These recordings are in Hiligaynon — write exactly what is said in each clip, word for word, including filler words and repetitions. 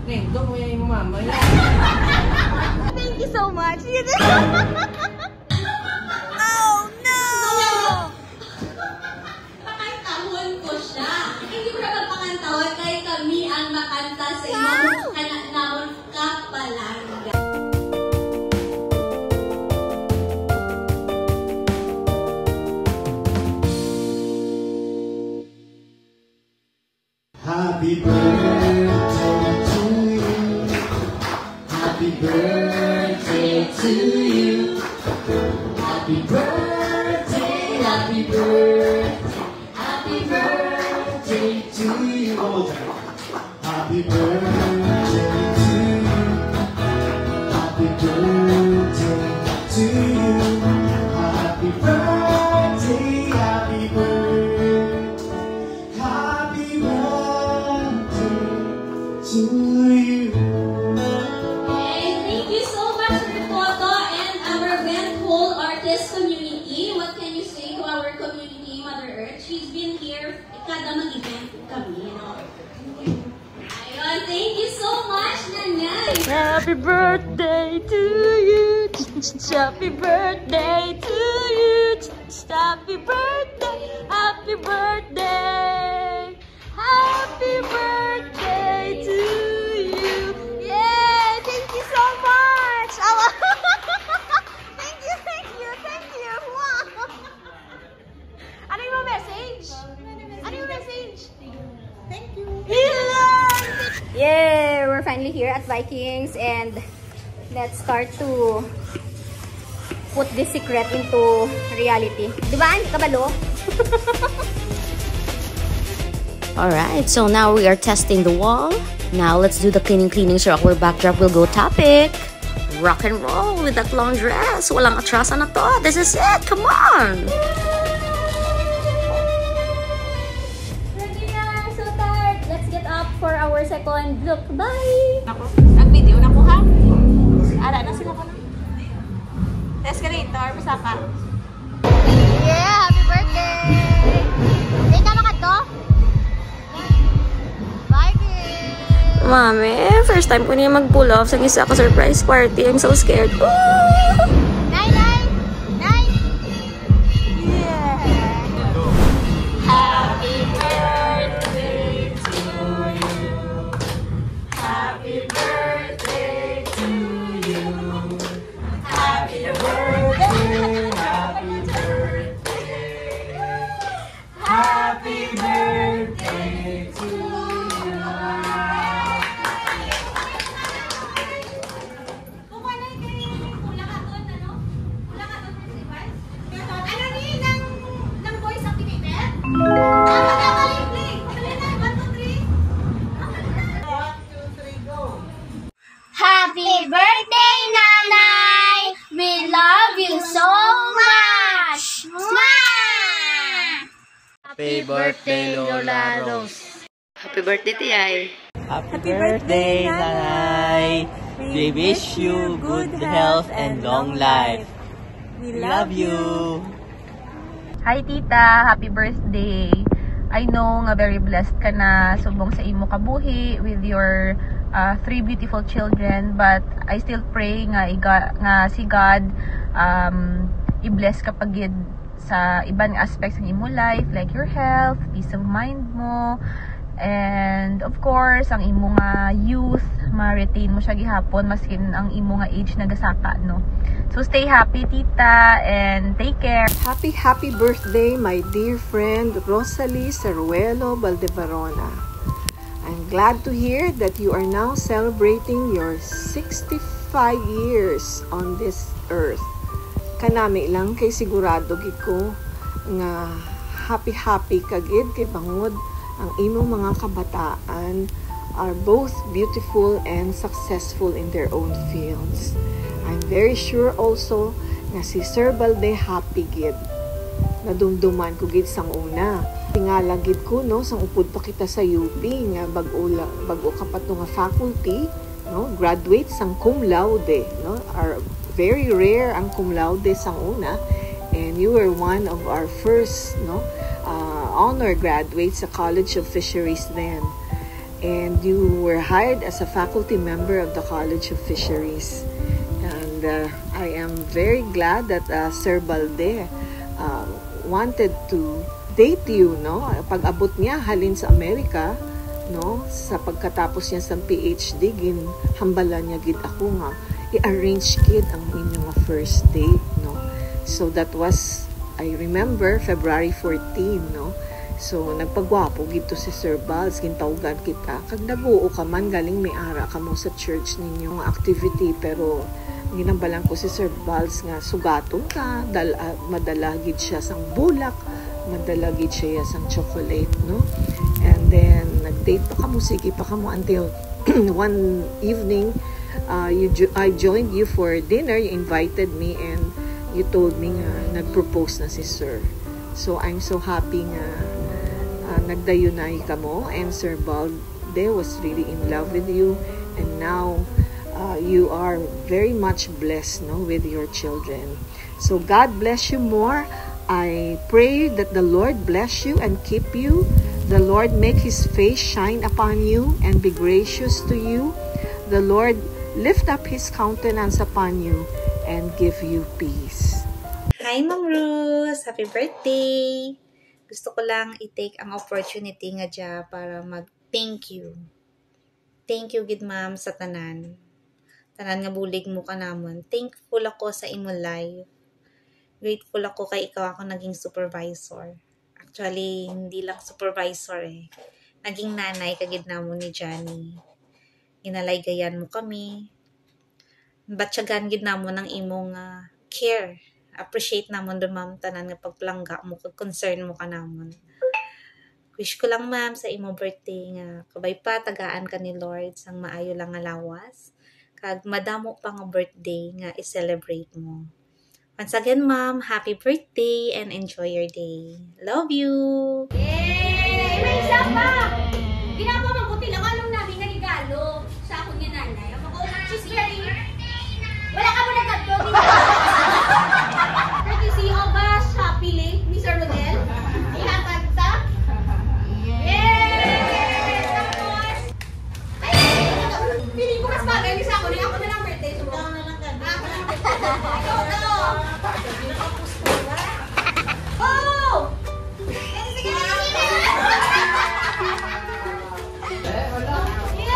Nindot mo yan yung mama yan. Thank you so much. Oh, no! Pakantahon ko siya. Hindi ko na magpakantahon kay kami ang makanta sa inyo. Wow! Kana namon kapalangga. Happy birthday to you. Happy birthday to you. Happy birthday, happy birthday, happy birthday to you. One more time. Happy birthday to you. Happy birthday to you. Happy birthday, happy birthday. Happy birthday to you. Okay, thank you so much, Ripoto, and our Vent Hole artist community. What can you say to our community, Mother Earth? She's been here kada mag-event kami, no? Ayun, thank you so much, Nanay. Happy birthday to you. Happy birthday to you. Happy birthday. Happy birthday. Happy birthday to you. Yay! Thank you so much. Awa. Thank you, thank you, thank you. Wow. Ano yung message? Ano yung message? Thank you. Yay! We're finally here at Vikings and let's start to put this secret into reality. Di ba? Hindi kabalo? Alright, so now we are testing the wall. Now let's do the cleaning, cleaning, so our backdrop will go topic. Rock and roll with that long dress. Walang atrasa na to. This is it. Come on. Ready na. So tired. Let's get up for our second look. Bye. Ako, nag-video na ko, ha? Ara na sila ko na. Escalator, basta ka. Yeah, happy birthday! Date na makadto? Bye, Kim! Mami, first time ko niya mag-pull off sa isa ka surprise party. I'm so scared. Ooh! Nay, nay! Nay! Yeah! Happy birthday to you. Happy birthday to you. Happy birthday, happy birthday, happy birthday to you. Kung ano yung kay Pula Katon, ano? Pula Katon Festival? Ano ni nang, nang voice activated? Dapat na play, play. Dali na, one, two, three. One, two, three, go. Happy birthday, Nanay! We love you so much! Mwah! Happy birthday, Lola Rose! Happy birthday, Tiyay! Happy birthday, Nanay! We wish you good health and long life. We love you! Hi, tita. Happy birthday. I know nga very blessed ka na subong sa imo kabuhi with your, uh, three beautiful children, but I still pray nga iga-, nga si God, um, i-bless ka pa gid sa iban nga aspects ng imo life, like your health, peace of mind mo, and of course, ang imo nga youth, ma-retain mo siya gihapon, maskin ang imo nga age nagasaka, no? So, stay happy, tita, and take care. Happy, happy birthday, my dear friend Rosalie Saruelo Valdebarona. I'm glad to hear that you are now celebrating your sixty-five years on this earth. Kanami lang kay sigurado gid ko nga happy-happy ka gid kay bangod ang imong mga kabataan are both beautiful and successful in their own fields. I'm very sure also nga si Sir Balde happy gid. Nadumduman ko gid sang una. Tingala gid ko, no, sang upod pa kita sa U P nga bag-o la-, bag-o ka pa to nga faculty, no, graduate sang cum laude, no, are very rare ang cum laude sang una, and you were one of our first, no, uh, honor graduates sa College of Fisheries then. And you were hired as a faculty member of the College of Fisheries. And uh, I am very glad that uh, Sir Balde uh, wanted to date you, no? Pag-abot niya halin sa Amerika, no? Sa pagkatapos niya sa P H D, ginhambalan niya gid ako nga i-arrange gid ang inyo nga first date, no? So that was, I remember, February fourteen, no? So nagpagwapo gid to si Sir Bals, gintawgan kita. Kag naguo ka man, galing may ara kamo sa church ninyo nga activity, pero ginhambalan ko si Sir Bals nga sugaton ka, dal ah, madala gid siya sang bulak, madala gid siya sang chocolate, no? And then nag-date pa kamo, sige pa kamo until one evening, uh, you jo- I joined you for dinner, you invited me, and you told me nga nag-propose na si Sir. So I'm so happy nga uh, nagdayunay kamo, and Sir Balde was really in love with you, and now uh, you are very much blessed, no, with your children. So God bless you more. I pray that the Lord bless you and keep you. The Lord make his face shine upon you and be gracious to you. The Lord lift up his countenance upon you and give you peace. Hi, Ma'am Rose! Happy birthday! Gusto ko lang i-take ang opportunity nga dya para mag-thank you. Thank you gid, ma'am, sa tanan. Tanan nga bulig mo kanamon. Thankful ako sa imo life. Grateful ako kay ikaw ako naging supervisor. Actually, hindi lang supervisor eh. Naging nanay ka gid namon ni Johnny. Ginalaygayan mo kami. Batyagan gid namon ang imong ah, care. Appreciate namon ron, ma'am, tanan nga pagpalangga mo kag concern mo kanamon. Wish ko lang, ma'am, sa imo birthday nga kabay pa tagaan ka ni Lord sang maayo lang nga lawas kag madamo pa nga birthday nga i-celebrate mo. Once again, ma'am, happy birthday and enjoy your day. Love you! Yay! May isa pa! Ginagawa mabuti lang. Anong namin nga regalo sa akon nga nanay? Ang ako, she's very... Wala ka mo nagkadto. Courtesy of a Shopee link ni Sir Rodel. Ihatag ta. Yay! Tapos, ay, feeling ko mas bagay ni sa ako. Ni ako na lang birthday. Subo. Ako na lang birthday. Go, go! Oh! Sige, sige, sige! Yay!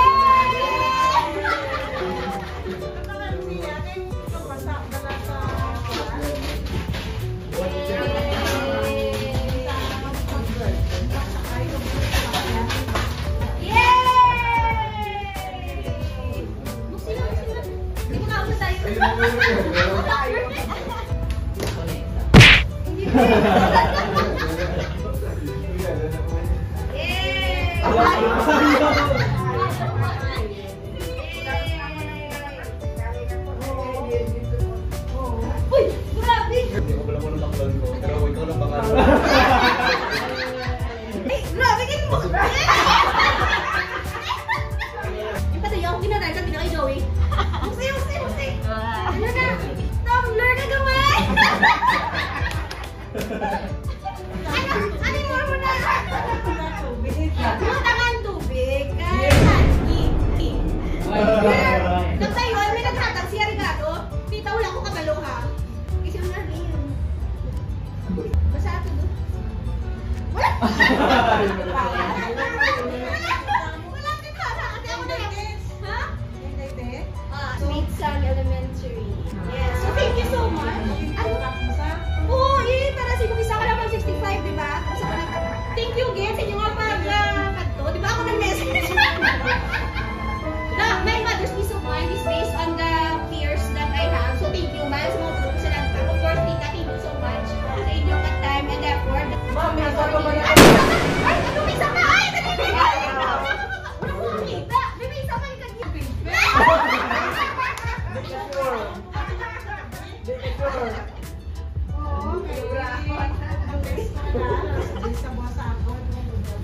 Yay! Hindi ko na ako tayo. Uy! Grabe! Hindi ko pala kung ano taklan ko, pero ikaw lang pangalan. Ay, grabe kayo mo! Yung pati yung kinatay sa pinakay Joey. Musi, musi, musi! Ano na? Tumbler na gamay! Ano? Ano yung mura mo na? Butangan tubig. Kaya, nagsayon, may naghatag siya regalo. Tita, wala ko kabalo, ha? Kasi ang narinig. Basta ato doon. Wala! Wala! Wala! Kasi ako na lang. Ha? Ah, Smithson Elementary. Yes. So, thank you so much. Ano? Oo, eh, para sa ibang isa ka lang mag sixty-five, di ba? Tapos ako nag- Thank you again sa inyo nga pag, ah, kadto. Di ba ako nag-message? Na, my mother's peace of mind is based on the fears that I have. So, thank you, ma'am, sa mga pagkasalan. Of course, tita, thank you so much sa inyong time and effort. Ma'am, may isa pa ba na? Ay, ano, may isa pa? Ay, dali, dali. Wala ko makita. May, may isa pa yung kanya. Make sure. Make sure.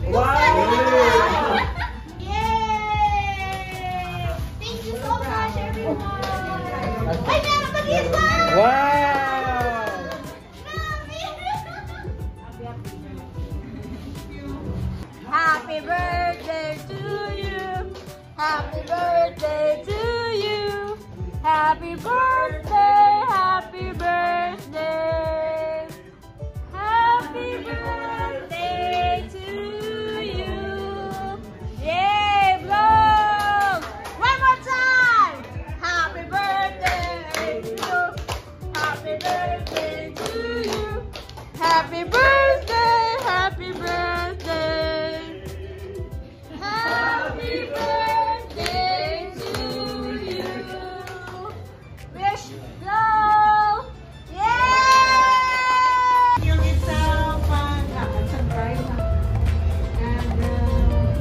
Wow! Yay! Thank you so much, everyone! Ay, meron pa dito! Wow! Grabe! Happy birthday to you! Happy birthday to you. Happy birthday, happy birthday. Happy birthday to you. Yay, blow. One more time. Happy birthday to you. Happy birthday to you. Happy birthday, happy birthday. Happy birthday to you. Wish blow. Yay! Yung isa pa, dapat surprise na. And, uh,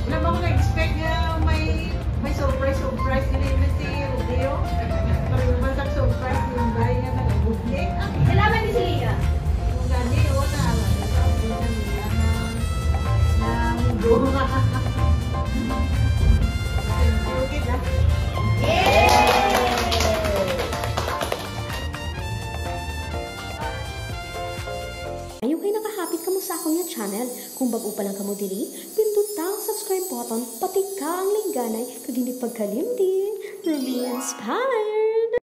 wala mo ko na-expect nga may, may surprise, surprise din yung si Rodeo. Pero naman sa surprise yung bahay nga nag-abot ni. Salamat ni Celia. Yung gani, oo, na, na, na, na, Thank you, kita. Yay! Ayaw kay nakahapit kamo sa akon nga channel. Kung bag-o pa lang kamo diri, pinduta ang subscribe button, patika ang lingganay, kag hindi pagkalimti, Ruby Inspire!